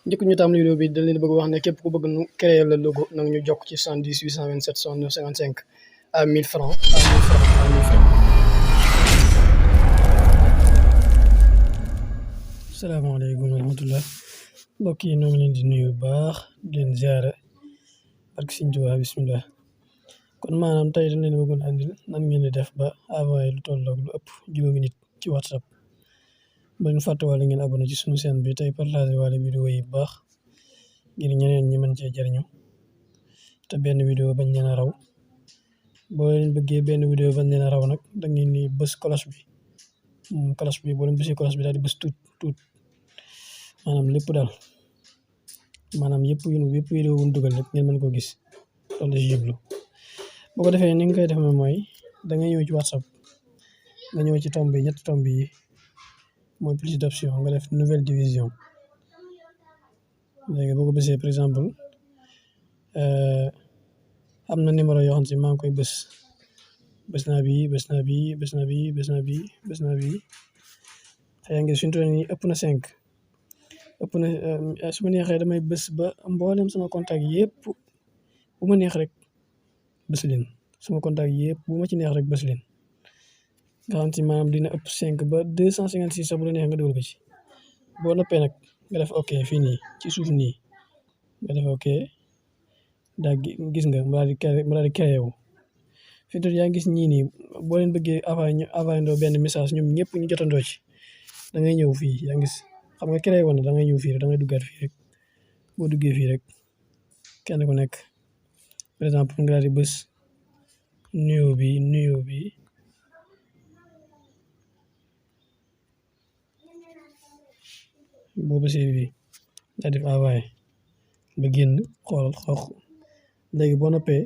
njëkk ñu tàmbali vidéo bi dañ leen bëgg wax ne képp ku bëgg nu créer le logo nag ñu jokk ci 70 827 69 55 à 1000 francs à 1000 francs à 1000 francs. salaamaaleykum wa rahmatullah mbokk yi ñoo ngi leen di nuyu bu baax di leen ziare ak Sëñ Tuubaa bismillah. kon maanaam tey dañ leen bëggoon andil nan ngeen di def ba envoyé lu tolloog lu ëpp juróomi nit ci WhatsApp. ba ñu fàtte wala ngeen abonné ci suñu chaîne bi tey partagé wala vidéo yi bu baax ngir ñeneen ñi mën cee jëriñu te benn vidéo bañ leen a raw. boo leen bëggee benn vidéo bañ leen a raw nag da ngeen ni bës cloche bi boo leen bësee cloche bi daal di bës tuut maanaam lépp daal maanaam yëpp vidéo bu ñu dugal lépp ngeen mën koo gis loolu la si jublu. boo ko defee ni nga koy defee mooy da ngay ñëw ci WhatsApp nga ñëw ci tomb bi ñetti tomb yi mooy plus d'option nga def nouvelle division. léegi boo ko bësee par exemple am na numéro yoo xam si maa ngi koy bës naa bii xëy na suñu toll nii ëpp na 5 su ma neexee damay bës ba mboolem sama contact yëpp bu ma neex rek bës leen sama contact yëpp bu ma ci neex rek bës leen nga xam si maanaam dina ëpp 5 ba 256 sax bu la neex nga dugal ko ci. boo noppee nag nga def ok fii nii ci suuf nii nga def ok daa gis nga mu daal di créé wu. fi mu yaa ngi gis ñii nii boo leen bëggee envoyé ndoo benn message ñoom ñëpp ñu jotandoo ci da ngay ñëw fii yaa ngi gis xam nga créé woon na da ngay ñëw fii rek da ngay duggaat fii rek boo duggee fii rek kenn ku nekk par exemple nga daal di bës nuyoo bi boo bësee bi daa def envoyé ba génn xool léegi boo noppee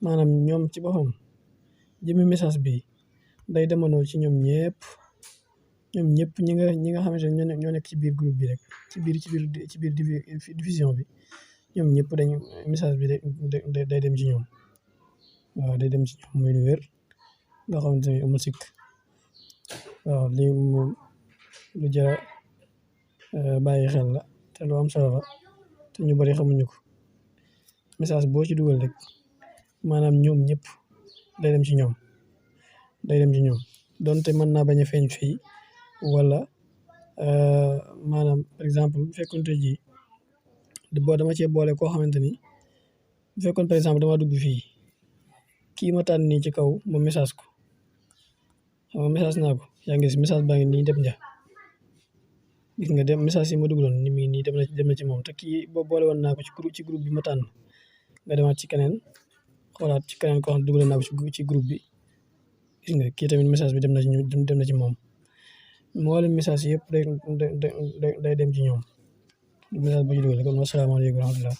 maanaam ñoom ci boppam jëmmi message bi day demandoo ci ñoom ñëpp ñi nga xamante ne ñoo nekk ci biir groupe bi rek ci biir division bi ñoom ñëpp dañu message bi day dem ci ñoom. waaw day dem ci ñoom muy lu wér nga xamante ne amul sikk. waaw lii moom lu jar a bàyyi xel la te lu am solo la te ñu bari xamuñu ko. message boo ci dugal rek maanaam ñoom ñëpp day dem ci ñoom donte mën naa bañ a feeñ fii wala maanaam par exemple bu fekkoon tey jii dama cee boole koo xamante ni bu fekkoon par exemple dama dugg fii kii ma tànn nii ci kaw ma message ko xam nga message naa ko yaa ngi gis message baa ngi nii dem ja gis nga dem message yi ma dugaloon ni mi nii dem na ci moom te kii boo boole woon naa ko ci groupe bi ma tànn nga demaat ci keneen xoolaat ci keneen koo xam ne dugal naa ko ci groupe bi gis nga kii tamit message bi dem na ci moom mboolem message yëpp day dem ci ñoom message bu ñu dugal kon wasalaamaaleykum wa rahmatulah.